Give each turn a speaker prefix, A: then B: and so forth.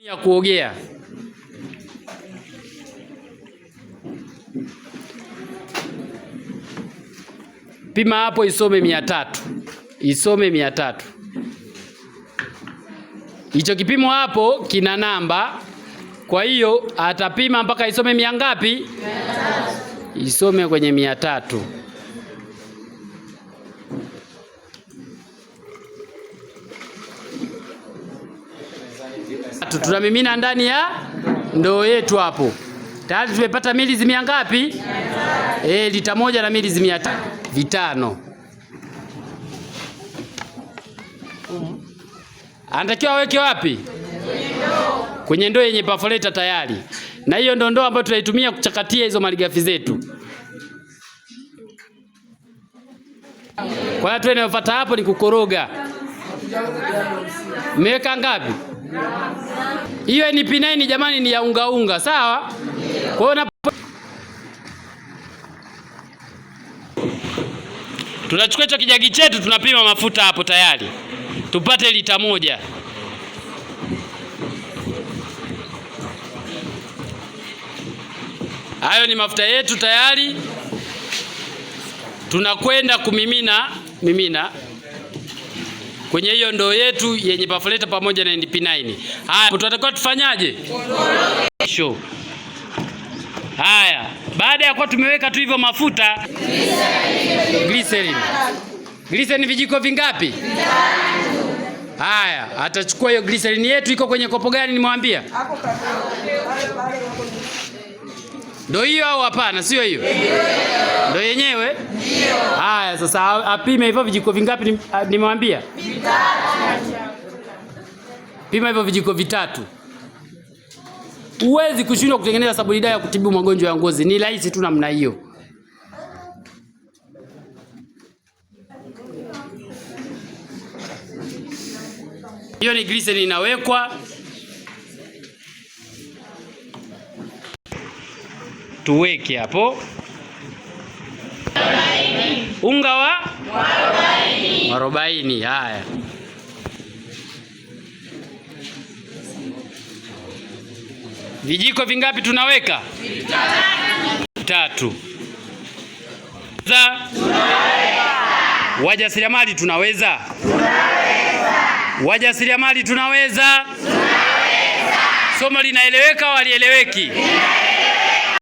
A: Ya kuogea. Pima hapo isome 300. Isome 300. Hicho kipimo hapo kina namba, kwa hiyo atapima mpaka isome mia ngapi? 300. Isome kwenye 300. Tunamimina ndani ya ndoo yetu hapo. Tayari tumepata milizi mia ngapi? Lita moja na milizi 500. Anatakiwa aweke wapi? Kwenye ndoo yenye perforator tayari. Na hiyo ndo ndoo ambayo tunaitumia kuchakatia hizo malighafi zetu. Kwa hiyo inayofuata hapo ni kukoroga. Mmeweka ngapi? Hiyo NP9 jamani ni ya unga unga, sawa? Kwa hiyo tunachukua hicho kijagi chetu tunapima mafuta hapo tayari. Tupate lita moja. Hayo ni mafuta yetu tayari. Tunakwenda kumimina mimina kwenye hiyo ndoo yetu yenye perforator pamoja na NP9. Haya, tunatakiwa tufanyaje? Show. Haya, baada ya kuwa tumeweka tu hivyo mafuta, glycerin. Glycerin vijiko vingapi?
B: Vitatu.
A: Haya, atachukua hiyo glycerin yetu iko kwenye kopo gani nimwambia? Ndio hiyo au hapana? Sio hiyo? Ndio yenyewe?
B: Ndio.
A: Haya, sasa apime hivyo vijiko vingapi nimewambia?
B: Vitatu.
A: Pima hivyo vijiko vitatu. Huwezi kushindwa kutengeneza sabuni dawa ya kutibu magonjwa ya ngozi. Ni rahisi tu namna hiyo. Hiyo ni glycerin inawekwa. Tuweke hapo. Unga wa mwarobaini. Haya. Vijiko vingapi tunaweka? Vitatu. Wajasiriamali tunaweza? Wajasiriamali tunaweza? Somo linaeleweka au halieleweki?